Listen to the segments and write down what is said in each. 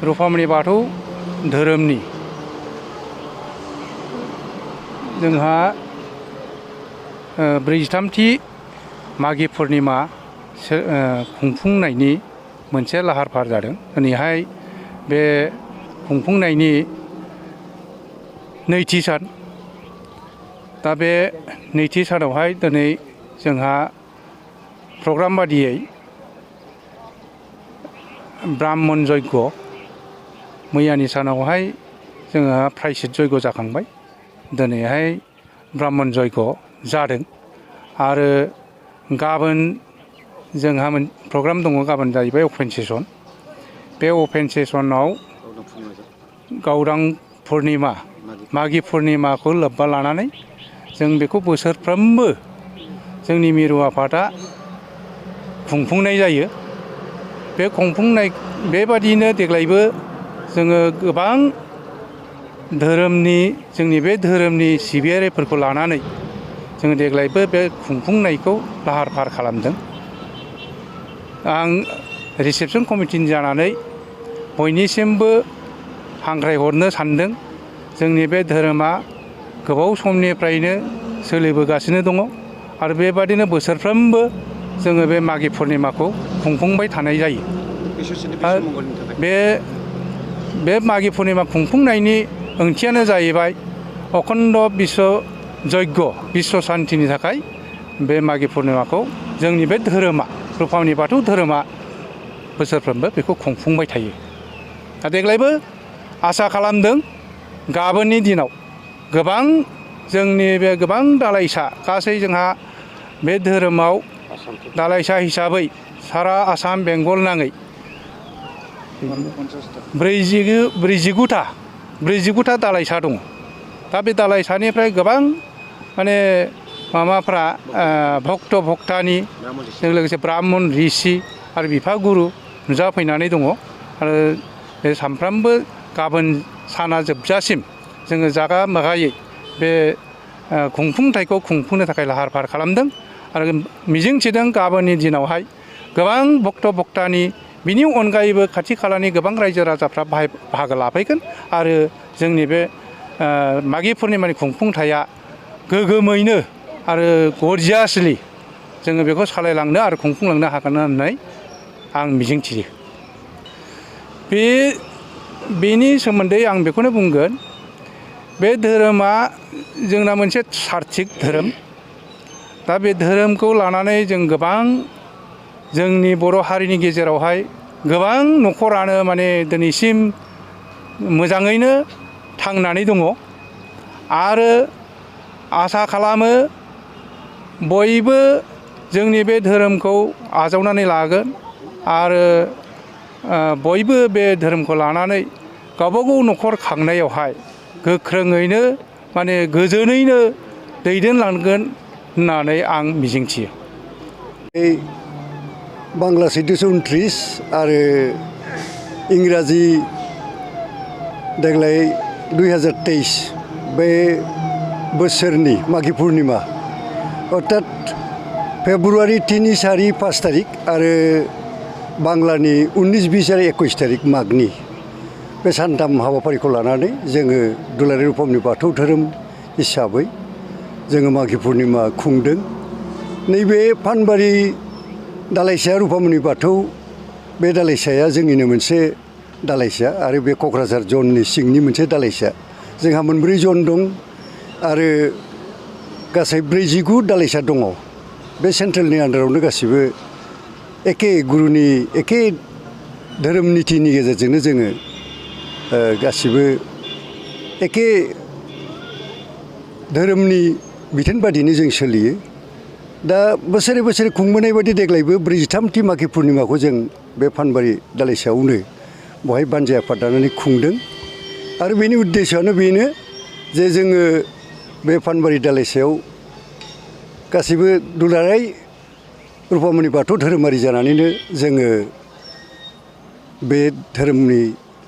रुफामणि बाथौ धोरोमनि जोंहा 43थि मागि पुर्निमा खुंफुंनायनि मोनसे लाहार फाहार जादों। दिनैहाय बे खुंफुंनायनि नैथि सान। दा बे नैथि सानावहाय दिनै जोंहा प्रग्राम बादियै ब्राह्मण जयग मैयानि सानावहाय जोंहा प्रायश्चित जयग जाखांबाय। दिनैहाय ब्राह्मण जयग जादों आरो गाबोन जोंहा प्रग्राम दङ। गाबोन जाहैबाय अपेन सेसन। बे अपेन सेसनाव गावदां पुर्निमा मागि पुर्निमाखौ लोब्बा लानानै जों बेखौ बोसोरफ्रोमबो जोंनि मिरु आफादा खुंफुंनाय जायो। बे खुंफुंनाय बेबादिनो देग्लायबो जोङो गोबां धोरोमनि जोंनि बे धोरोमनि सिबियारिफोरखौ लानानै जोङो देग्लायबो बे खुंफुंनायखौ लाहार फाहार खालामदों। आं रिसेपसन कमिटिनि जानानै बयनिसिमबो हांख्रायहरनो सानदों। जोंनि बे धोरोमा गोबाव समनिफ्रायनो सोलिबोगासिनो दङ आरो बेबादिनो बोसोरफ्रोमबो जोङो बे मागि पुर्निमाखौ खुंफुंबाय थानाय जायो। बे मागि पुर्निमा खुंफुंनायनि ओंथियानो जाहैबाय अखण्ड बिश्व जयग बिश्व शान्तिनि थाखाय बे मागि पुर्निमाखौ जोंनि बे धोरोमा रुफामणि बाथौ धोरोमा बोसोरफ्रोमबो बेखौ खुंफुंबाय थायो। दा देग्लायबो आसा खालामदों गाबोननि दिनाव गोबां जोंनि बे गोबां दालाइसा गासै जोंहा बे धोरोमाव दालाइसा हिसाबै सारा आसाम बेंगल नाङै 49टा दालाइसा दङ। दा बे दालाइसानिफ्राय गोबां माने माबाफ्रा भक्त भक्तानि लोगोसे ब्राह्मण ऋषि आरो बिफागुरु नुजाफैनानै दङ। आरो बे सानफ्रामबो गाबोन साना जोबजासिम जोङो जागा मागायै बे खुंफुंथायखौ खुंफुंनो थाखाय लाहार फाहार खालामदों आरो मिजिंथिदों गाबोननि दिनावहाय गोबां भक्त भक्तानि बिनि अनगायैबो खाथि खालानि गोबां रायजो राजाफ्रा बाहागो लाफैगोन आरो जोंनि बे मागि पुर्निमानि खुंफुंथाया गोगोमैनो आरो गरजियासलि जोङो बेखौ सालायलांनो आरो खुंफुंलांनो हागोन होननानै आं मिजिंथियो। बेनि सोमोन्दै आं बेखौनो बुंगोन। बे धोरोमा जोंना मोनसे सार्थिक धोरोम। दा बे धोरोमखौ लानानै जों गोबां जोंनि बर' हारिनि गेजेरावहाय गोबां न'खरानो माने दिनैसिम मोजाङैनो थांनानै दङ आरो आसा खालामो बयबो जोंनि बे धोरोमखौ आजावनानै लागोन आरो बयबो बे धोरोमखौ लानानै गावबागाव न'खर खांनायावहाय गोख्रोङैनो माने गोजोनैनो दैदेनलांगोन होननानै आं मिजिंथियो। बांला 1429 आरो इंराजि देग्लाय 2023 बे बोसोरनि मागि पुर्निमा अर्थात फेब्रुवारि 3, 4, 5 तारिख आरो बांलानि 19, 20 आरो 21 तारिख मागनि बे सानथाम हाबाफारिखौ लानानै जोङो दुलाराय रुफामणि बाथौ धोरोम हिसाबै जोङो मागि पुर्निमा खुंदों। नैबे फानबारि दालाइसाया रुफामणि बाथौ बे दालाइसाया जोंनिनो मोनसे दालाइसा आरो बे क'क्राझार जननि सिंनि मोनसे दालाइसा। जोंहा 4 जन दं आरो गासै 49 दालाइसा दङ। बे सेन्ट्रेलनि आन्दारावनो गासिबो एखे गुरुनि एखे धोरोम नितिनि गेजेरजोंनो जोङो गासिबो एखे धोरोमनि बिथोन बादिनो जों सोलियो। दा बोसोरे बोसोरे खुंबोनाय बायदि देग्लायबो 43थि मागि पुर्निमाखौ जों बे फानबारि दालाइसायावनो बहाय बानजाय आफाद दानानै खुंदों आरो बेनि उद्देश्यआनो बेनो जे जोङो बे फानबारि दालाइसायाव गासैबो दुलाराय रुफामणि बाथौ धोरोमारि जानानैनो जोङो बे धोरोमनि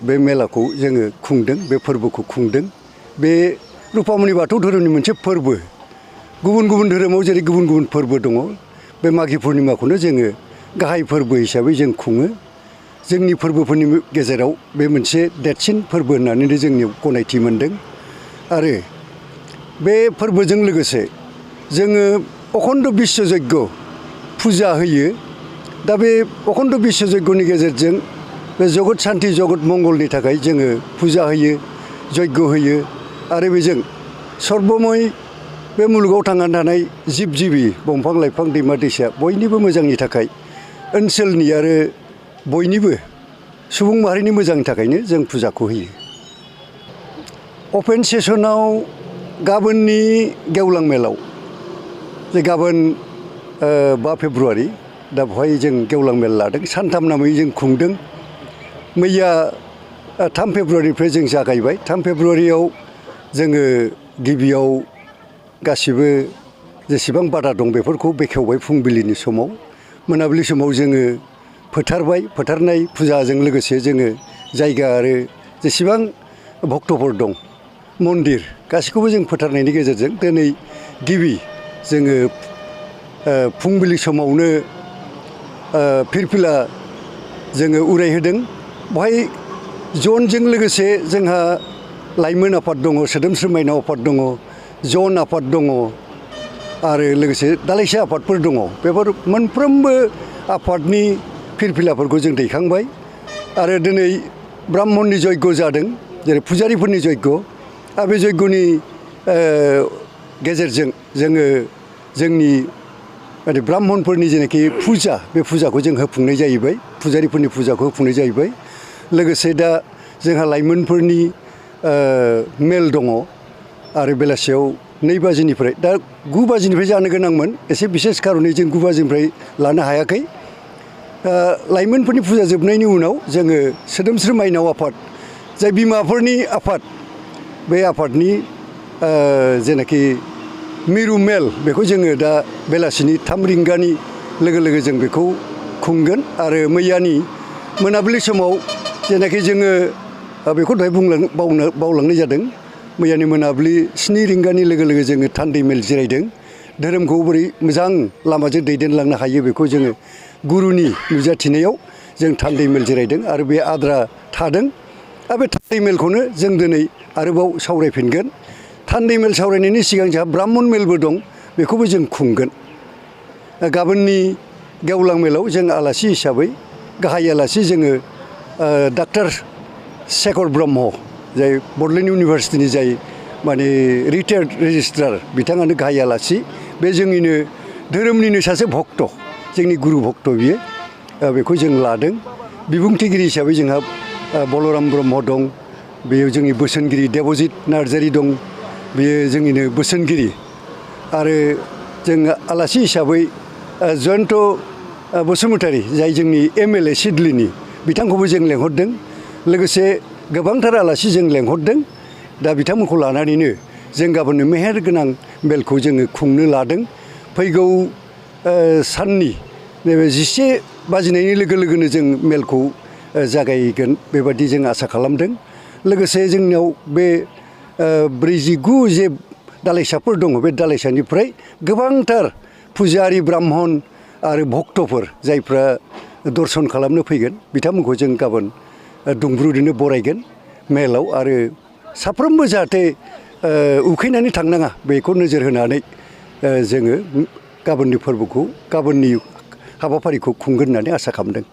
बे मेलाखौ जोङो खुंदों, बे फोरबोखौ खुंदों। बे रुफामणि बाथौ धोरोमनि मोनसे फोरबो। गुबुन गुबुन धोरोमाव जेरै गुबुन गुबुन फोरबो दङ, बे मागि पुर्निमाखौनो जोङो गाहाय फोरबो हिसाबै जों खुङो जोंनि फोरबोफोरनि गेजेराव बे मोनसे देरसिन फोरबो होननानै जोंनियाव गनायथि मोनदों आरो बे फोरबोजों लोगोसे जोङो अखन्द बिश्व यज्ञ फुजा होयो दा बे अखन्द बिश्व यज्ञनि गेजेरजों बे जगत शान्ति जगत मंगलनि थाखाय जोङो फुजा होयो यज्ञ होयो आरो बेजों सर्बमय बे मुलुगाव थांनानै थानाय जिब जिबि दंफां लाइफां दैमा दैसा बयनिबो मोजांनि थाखाय ओनसोलनि आरो बयनिबो सुबुं माहारिनि मोजांनि थाखायनो जों फुजाखौ होयो। अपेन सेसनाव गाबोननि गेवलां मेलाव जे गाबोन 5 फेब्रुवारि दा बेवहाय जों गेवलां मेल लादों सानथाम नामै जों खुंदों। मैया 3 फेब्रुवारिनिफ्राय जों जागायबाय। 3 फेब्रुवारियाव जोङो गिबियाव गासिबो जेसेबां बादा दं बेफोरखौ बेखेवबाय फुंबिलिनि समाव। मोनाबिलि समाव जोङो फोथारनाय फुजाजों लोगोसे जोङो जायगा आरो जेसेबां भक्तफोर दं मन्दिर गासैखौबो जों फोथारनायनि गेजेरजों दिनै गिबि जोङो फुंबिलि समावनो फिरफिला जोङो उरायहोदों। बेवहाय जनजों लोगोसे जोंहा लाइमोन आफाद दङ, सोदोमस्रि माइनाव आफाद दङ, जन आफाद दङ आरो लोगोसे दालाइसा आफादफोर दङ। बेफोर मोनफ्रोमबो आफादनि फिरफिलाफोरखौ जों दैखांबाय आरो दिनै ब्राह्मणनि यज्ञ जादों जेरै फुजारिफोरनि यज्ञ आरो बे यज्ञनि गेजेरजों जोङो जोंनि ब्राह्मणफोरनि जेनाखि फुजा बे फुजाखौ जों होफुंनाय जाहैबाय, फुजारिफोरनि फुजाखौ होफुंनाय जाहैबाय। लोगोसे दा जोंहा लाइमोनफोरनि मेल दङ आरो बेलासियाव 2 बाजिनिफ्राय दा 9 बाजिनिफ्राय जानो गोनांमोन एसे बिसेस खारनै जों 9 बाजिनिफ्राय लानो हायाखै। लाइमोनफोरनि फुजा जोबनायनि उनाव जोङो सोदोमस्रि माइनाव आफाद जाय बिमाफोरनि आफाद बे आफादनि जेनाखि मिरु मेल बेखौ जोङो दा बेलासिनि 3 रिंगानि लोगो लोगो जों बेखौ खुंगोन आरो मैयानि मोनाबिलि समाव जेनाखि जोङो बेखौ दहाय बावलांनाय जादों। मैयानि मोनाबिलि 7 रिंगानि लोगो लोगो जोङो थान्दै मेल जिरायदों। धोरोमखौ बोरै मोजां लामाजों दैदेनलांनो हायो बेखौ जोङो गुरुनि नुजाथिनायाव जों थान्दै मेल जिरायदों आरो बे आद्रा थादों आरो बे थान्दै मेलखौनो जों दिनै आरोबाव सावरायफिनगोन। थान्दै मेल सावरायनायनि सिगां जोंहा ब्राह्मण मेलबो दं, बेखौबो जों खुंगोन। गाबोननि गेवलां मेलाव जों आलासि हिसाबै गाहाय आलासि जोङो डाक्टर शेखर ब्रह्म जाय बड'लेण्ड इउनिभारसिटिनि जाय माने रिटायार्ड रेजिस्ट्रार बिथाङानो गाहाय आलासि। बे जोंनिनो धोरोमनिनो सासे भक्त, जोंनि गुरु भक्त बियो, बेखौ जों लादों। बिबुंथिगिरि हिसाबै जोंहा बलराम ब्रह्म दं, बेयो जोंनि बोसोनगिरि देबजित नार्जारि दं, बेयो जोंनिनो बोसोनगिरि आरो जों आलासि हिसाबै जयन्त बसुमतारी जाय जोंनि MLA सिडलिनि बिथांखौबो जों लेंहरदों। लोगोसे गोबांथार आलासि जों लेंहरदों। दा बिथांमोनखौ लानानैनो जों गाबोननो मेहेर गोनां मेलखौ जोङो खुंनो लादों। फैगौ साननि नैबे 11 बाजिनायनि लोगो लोगोनो जों मेलखौ जागायगोन बेबादि जों आसा खालामदों। लोगोसे जोंनियाव बे 49 जे दालाइसाफोर दङ बे दालाइसानिफ्राय गोबांथार फुजारि ब्राह्मण आरो भक्तफोर जायफ्रा दर्शन खालामनो फैगोन बिथांमोनखौ जों गाबोन दुंब्रुदैनो बरायगोन मेलाव आरो साफ्रोमबो जाहाथे उखैनानै थांनाङा बेखौ नोजोर होनानै जोङो गाबोननि फोरबोखौ गाबोननि हाबाफारिखौ खुंगोन होननानै आसा खालामदों।